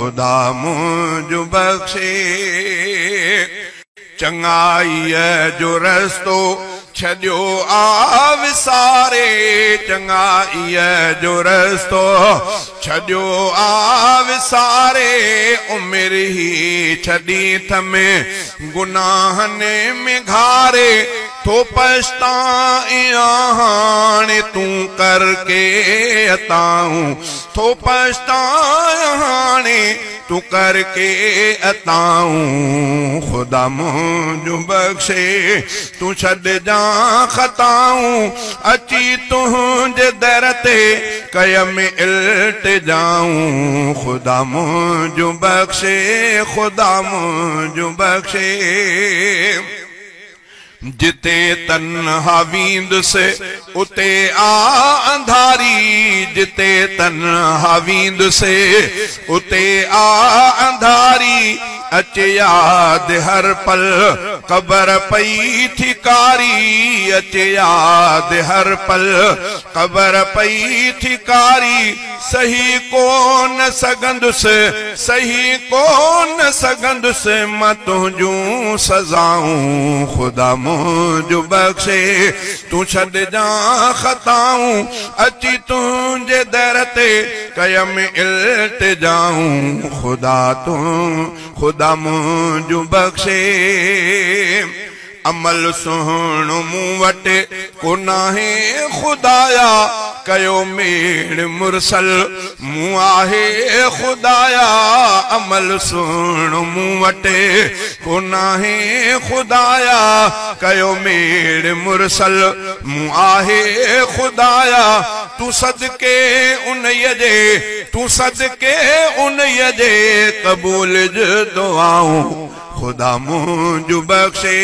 ख़ुदा मुंहिंजो बख़्शे। चङाईअ जो रस्तो छॾियो आ विसारे, चङाईअ जो रस्तो छॾियो आ विसारे, उमिरि ही छॾी थम गुनाहनि में घारे, थो पछताइयां हाणे तूं करके अताऊं, थो पछताइयां हाणे तूं करके अताऊं, ख़ुदा मुंहिंजो बख़्शे तूं छॾिजां ख़ताऊं, अची तुंहिंजे दर ते कयमि इल्तिजाऊं, ख़ुदा मुंहिंजो बख़्शे, ख़ुदा मुंहिंजो बख़्शे। जिते तन्हा वेंदुसि उते आ अंधारी, जिते तन्हा वेंदुसि उते आ अंधारी, अचे यादि हर पल क़बर पई थी कारी, अचे यादि हर पल क़बर पई थी कारी, सही कोन सघंदुसि, सही कोन सघंदुसि मां तुंहिंजूं सज़ाऊं, ख़ुदा मुंहिंजो बख़्शे तूं छॾिजां ख़ताऊं, अची तुंहिंजे दर ते कयमि इल्तिजाऊं, ख़ुदा तूं ख़ुदा मुंहिंजो बख़्शे। अमल सुहिणो मूं वटि को नाहे ख़ुदाया, कयो मेड़ मुरसल मूं आहे ख़ुदाया, अमल सुहिणो मूं वटि को नाहे ख़ुदाया, कयो मेड़ मुरसल मूं आहे ख़ुदाया, तूं सदके उन्हीअ जे, तूं सदके उन्हीअ जे क़बूल दुआऊं, ख़ुदा मुंहिंजो बख़्शे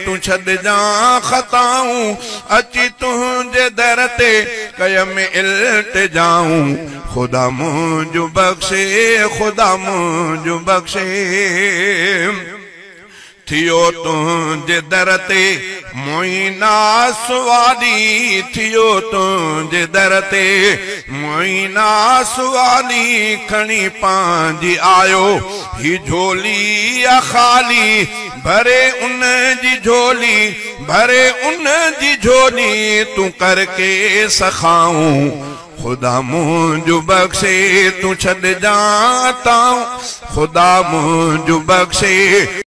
तूं छॾिजां ख़ताऊं, अची तुंहिंजे दर ते कयमि इल्तिजाऊं, ख़ुदा मुंहिंजो बख़्शे, ख़ुदा मुंहिंजो बख़्शे। थियो तुंहिंजे दर ते मोइना सुवाली, थियो तुंहिंजे दर ते मोइना सुवाली, खणी पंहिंजी आयो ही झोली आ ख़ाली, भरे उन जी झोली, भरे उन जी झोली तूं करके सखाऊं, ख़ुदा मुंहिंजो बख़्शे तूं छॾिजां अताऊं, ख़ुदा मुंहिंजो बख़्शे।